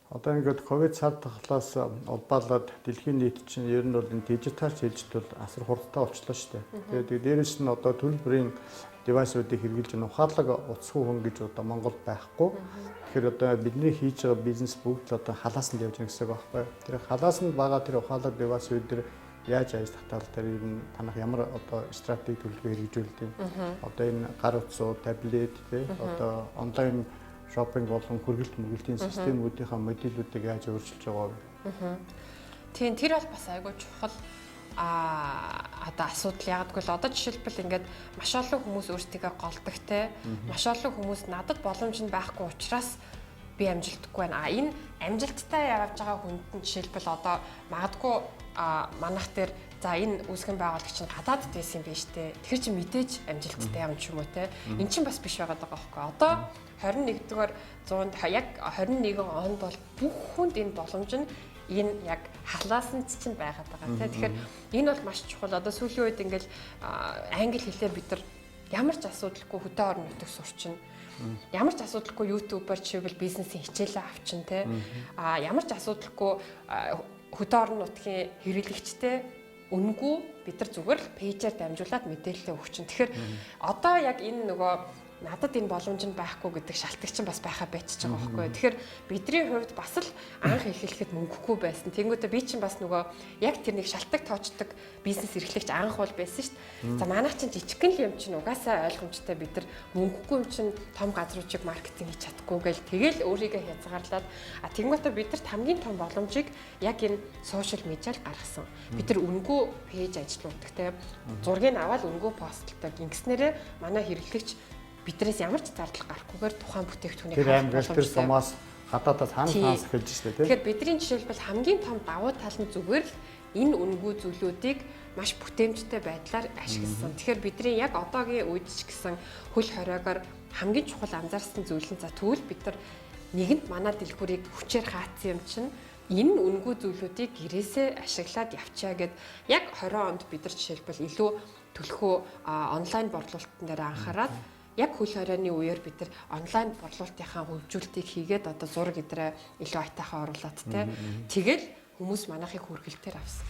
Одоо ингээд ковид цар тахлаас улбаалаад дэлхийн нийт чинь ер нь бол энэ дижитал шилжилт бол асар хурдтай болчлоо шүү дээ. Тэгээд дээрэс нь одоо төрөл бүрийн device уудыг хэрэглэж ухаалаг утасгүй хүн гэж одоо Монголд байхгүй. Тэгэхээр одоо бидний хийж байгаа бизнес бүгд л одоо халаас нь явж байгаа гэсэн үг байхгүй. Тэр халаас нь байгаа тэр ухаалаг device ууд дээр яаж ажиллах тал дээр ер нь танах ямар одоо стратеги төлөвлөгөө хэрэгжүүлдэг юм. Одоо энэ гар утсуу, таблет тий одоо онлайн shopping болон хүргэлт мөргөлтийн системүүдийнхаа модулуудыг яаж өөрчилж байгаа вэ? Тийм, тэр бол бас айгүй чухал одоо асуудал. Ягдгүй л одоо жишээлбэл ингээд маш олон хүмүүс өөрсдийгөө голдог те, маш олон хүмүүс надад боломж нь байхгүй учраас би амжилтгүй байна. А энэ амжилттай явж байгаа хүнд нь жишээлбэл одоо магадгүй манайх дээр за энэ үүсгэн байгуулагч нь гадаадд байсан юм биш үү? Тэгэхээр чи мэдээж амжилттай юм ч юм уу те. Эн чинь бас биш байгаад байгаа байхгүй. Одоо 21-р зуунд яг 21 онд бол бүх хүнд энэ боломж нь энэ яг халаасан чинь байгаад байгаа те. Тэгэхээр энэ бол маш чухал. Одоо сүүлийн үед ингээл англи хэлээр бид нар ямар ч асуудалгүй хөдөө орон нутаг сурчна. Ямар ч асуудалгүй YouTube-аар жишээлбэл бизнесийн хичээлээ авчин те. А ямар ч асуудалгүй хөдөө орон нутгийн хэрэглэгчтэй үнэгүй бид нар зүгээр л page ээр дамжуулаад мэдээлэлээ өгч чинь. Тэгэхээр одоо яг энэ нөгөө надад энэ боломж нь байхгүй гэдэг шалтгаан чинь бас байхаа байчиж байгаа байхгүй. Тэгэхээр бидний хувьд бас л анх эхлэхэд мөнгөгүй байсан. Тэнгүүтээ би чинь бас нөгөө яг тэр нэг шалтгаан тоочдог бизнес эрхлэгч анх бол байсан шүү дээ. За манайх чинь жижигхэн л юм чинь угаасаа ойлгомжтой, бид нар мөнгөгүй юм чинь том газруудыг маркетинг хийж чадахгүй гэл тэгэл өөрийгөө хязгаарлаад, а тэнгүүтээ бид нарт хамгийн том боломжийг яг энэ social media л гаргасан. Бид нар үнэгүй page ажиллаулдаг те. Зургийг аваад үнэгүй post лдог. Ингэснээрээ манай хэрэглэгч биднээс ямар ч зардал гарахгүйгээр тухайн бүтээгдэхүүнийг тэр аймгаас, тэр сумаас гадаадаас хаан хаанаас эхэлж штэ тийм. Тэгэхээр бидний жишээлбэл хамгийн том давуу тал нь зүгээр л энэ үнэгүй зүйлүүдийг маш бүтээмжтэй байдлаар ашигласан. Тэгэхээр бидний яг одоогийн үед ч гэсэн хөл хориогоор хамгийн чухал анзаарсан зүйл нь за тэгвэл бид нар нэгэнт манай дэлгүүрийг хүчээр хаацсан юм чинь энэ үнэгүй зүйлүүдийг гэрээсээ ашиглаад явчаа гэд яг 20 онд бид нар жишээлбэл илүү төлхөө онлайн борлуулалтын дээр анхаарад яг хөл хорионы үеэр бид нар онлайн борлуулалтынхаа хөгжүүлэлтийг хийгээд одоо зураг эдрээ илүү айтайхан оруулаад те, тэгэл хүмүүс манайхыг хүргэлтээр авсан.